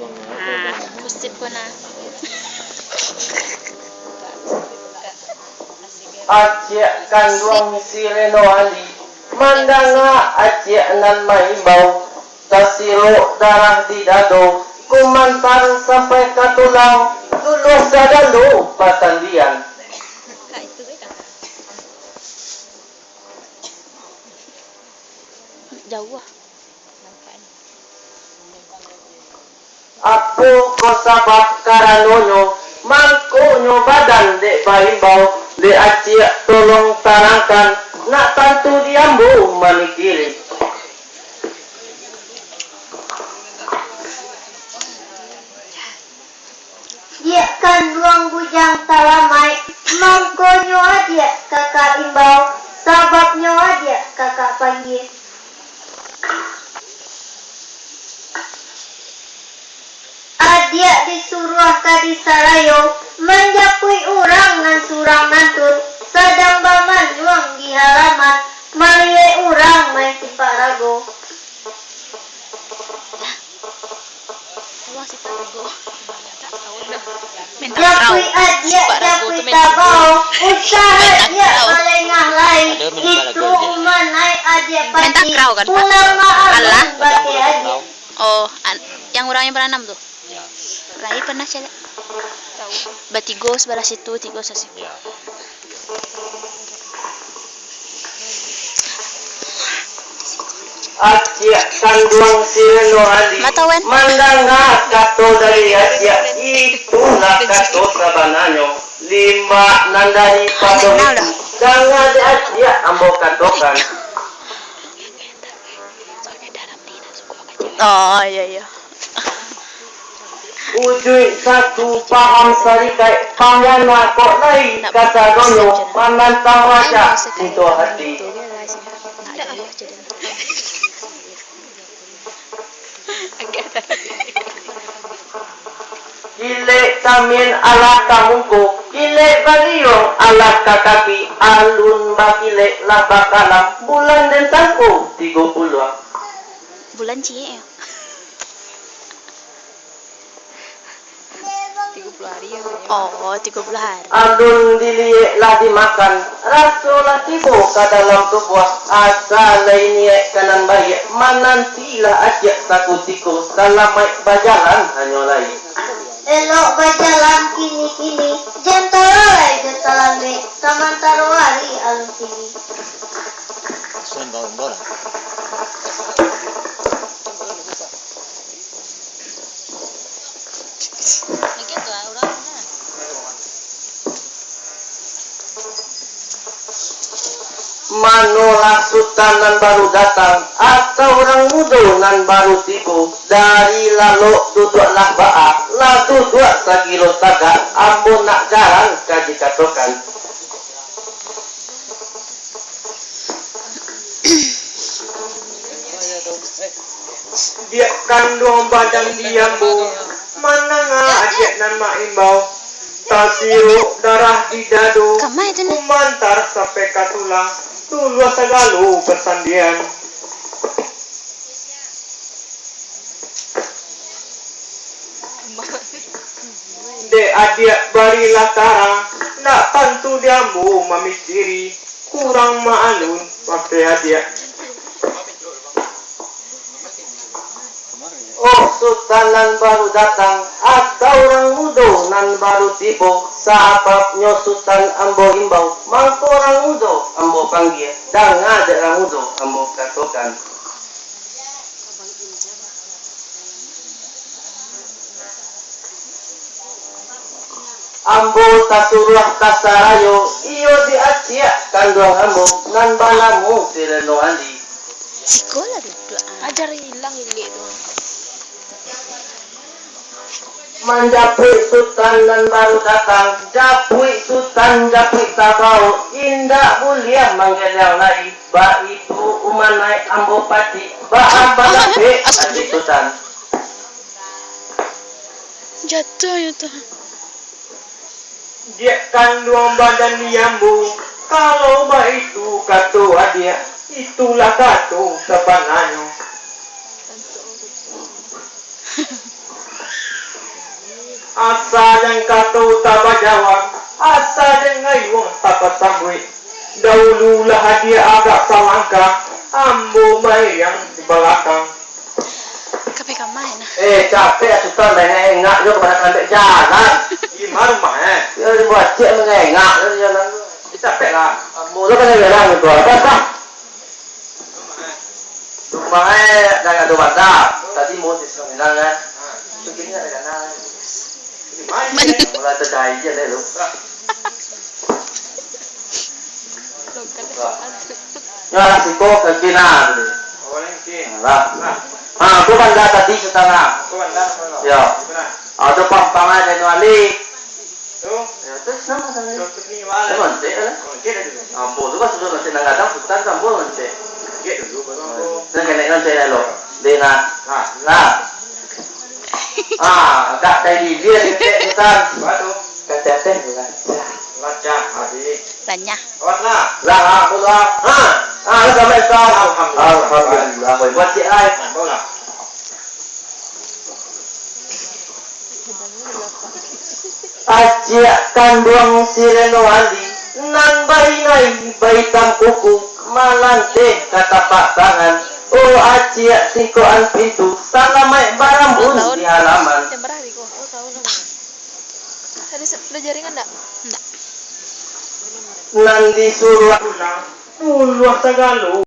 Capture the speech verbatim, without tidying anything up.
Ah, kusip ko nah. Aciak kanduang si Reno Ali, mandanga aciak nan maimbau, tasirok darah di dado, kumantan sampai ka tulang, luluah sagalo pasandian. Jauah. Apo ko sabab karanonyo, mangkonyo badan dek baimbau, dek aciak tolong tarangkan, nak tantu di ambo mamikiri. Diak kanduang bujang salamaik, mangkonyo adiak kakak imbau, sababnyo adiak kakak panggia. Adiak disuruah ka di sarayo, manjapuik urang nan surang nantun, sadang bamanuang di halaman, maliek urang main sipak rago. Japuik adiak, japuik tabau, usah adiak malengah lai, itu umanai adiak pati, pulang maalun bakeh adiak. Oh, an- yang urang yang baranam tu? Lai pernah caliak? Batigo sabalah situ, tigo salah situ. Aciak kanduang si Reno Ali, mandanga kato dari aciak, itulah kato sabananyo. Limbak nan dari pado itu, danga dek aciak ambo katokan. Oh, iyo, iyo. Ujuik satu paham sarikaik, pangana kok lai kasadonyo, manantang raja cinto hati. Kilek tamin alah ka muko, kilek baliuang alah ka kaki, alun bakilek lah bakalam, bulan den sangko tigo puluah. Bulan ciek yo. Tigo puluah hari yo. Oh, tigo puluah hari. Alun diliek lah dimakan, raso lah tibo ka dalam tubuah, asa lai niaik ka nan baiak, manantilah aciak sakutiko, salamaik bajalan hanyo lai. Elok bajalan kini-kini, jan talalai jo talambek, samantaro ari alun kini. Manolah Sutan nan baru datang, atau urang mudo nan baru tibo, dari lalok duduaklah baa, lah duduak sagilo tagak, ambo nak garang ka dikatokan. Diak kanduang badan di ambo, mandanga adiak nan maimbau, tasirok darah di dado, kumantar sampai ka tulang, tuluah sagalo pasandian. Dek adiak barilah tarang, nak tantu di ambo mamikiri, kurang maalun bakeh adiak. Oh Sutan nan baru datang, atau urang mudo nan baru tibo, sababnyo Sutan ambo imbau, mangko urang mudo ambo panggia, danga dek urang mudo ambo katokan. Ambo tasuruah ka sarayo, iyo di aciak kanduang ambo, nan banamo si Reno Ali. Siko lah duduak, ah. Ajar ilang ilik tu. Manjapuik Sutan nan baru datang, japuik Sutan, japuik tabau, indak buliah manggeliang lai, baitu umanai ambo pacik, baa balapek ati Sutan. Jatuah yo tu. Diak kanduang badan di ambo, kalau baitu kato adiak, itulah kato sabananyo. Asa jan kato tabajawab, asa jan ngayuang tapasambuik. Daulu lah hadia agak salangkah, ambo bairiang di balakang. Ka pai ka ma nah? Eh, capek lah Sutan, dah engak-engak jo, kabanyakan dek jalan. Di ma rumah, eh? Yo, dibuat cek mengengak lah di jalan tu. Capek lah. Ambo tu kan jalan tu, apa, apa? Rumah, eh, dah ado banda. Tadi mau di Sukamilang, kan? Mungkin ada kenal. Mulai terdai je deh lu. Nyo lah siko ke kina tadi. Lah. Ha, tu banda tadi Sutan. Yo. Ado pampang aja nyo alih. Yo, terus nama tadi? Nyo ontek lah. Ambo tu kan sudah ontek nang gadang, Sutan kan ambo ontek. Nang kenek ontek lah lo. Dek nah. Nah. Ah, dah tai bibia dikek tu kan. Apa tu? Kata teh lancar. Lancar, habis. Lanyah. Awas lah. Lah, ah, ampun lah. Ha. Ah, lah sampai, Ustaz. Alhamdulillah. Alhamdulillah. Buat cik ai. Ampun lah. Aciak kanduang si Reno Ali, nan bainai baitam kuku, malanteh ka tapak tangan. Oh, aciak singkokan pintu, salamaik barambun di halaman. Ada se-, ada jaringan ndak? Ndak. Nan disuruah pulang, puluah sagalo.